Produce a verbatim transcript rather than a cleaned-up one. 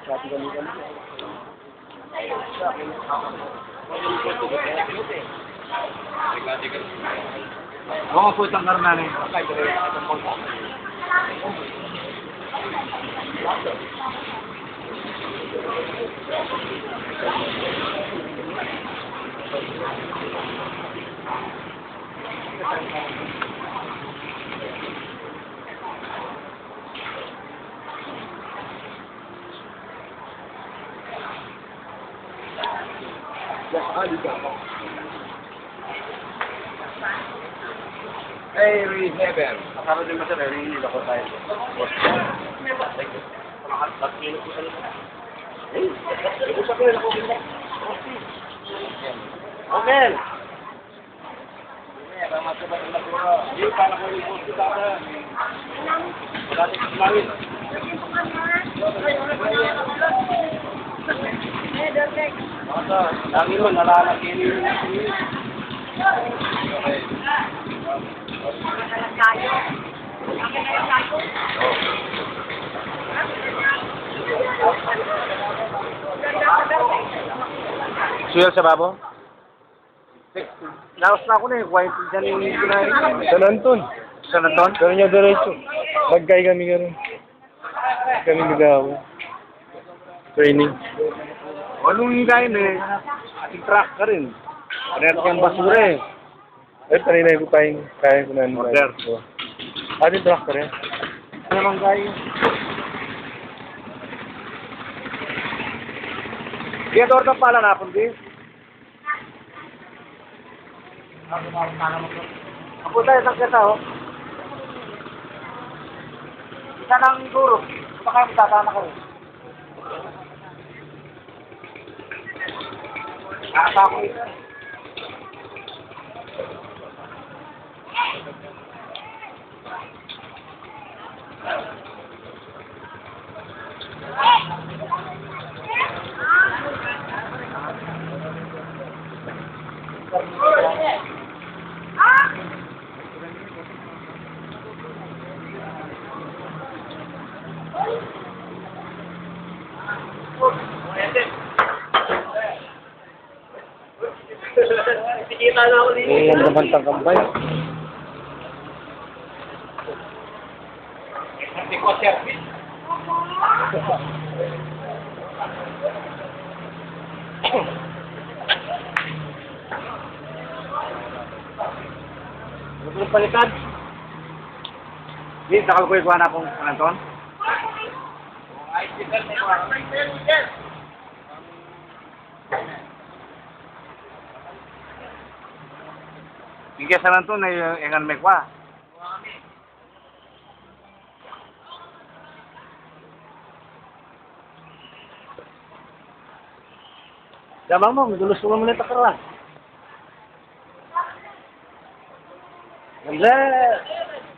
Mga putang karnal eh. Merry Heaven. Masarap din, masarap. Hindi ako tayo. Amen. Suyal sa babo? Laos na ako na eh. Kuha yung pizza ni San Anton. San Anton? Pero niya diretso. Magkay kami ganun. Kami nagawa. Training. Anong hinggain eh? Ating truck ka rin. Ano yung basura eh? Eh, kanina ko pa yung kaya ko na. Order. Ating truck ka rin. Ano naman kayo? Kaya order pala na, kundi? Ako tayo, isang kesa, oh. Isa lang siguro. Baka yung tata na kayo. Tata ko ito. Eh, ang naman tangkambay. Gusto mong palitan? Di, sakal ko ikuha na akong pananton. Ingke sa lang to, na yung engan me kwa. Damang mo, midulus ko muna takara. Ganda.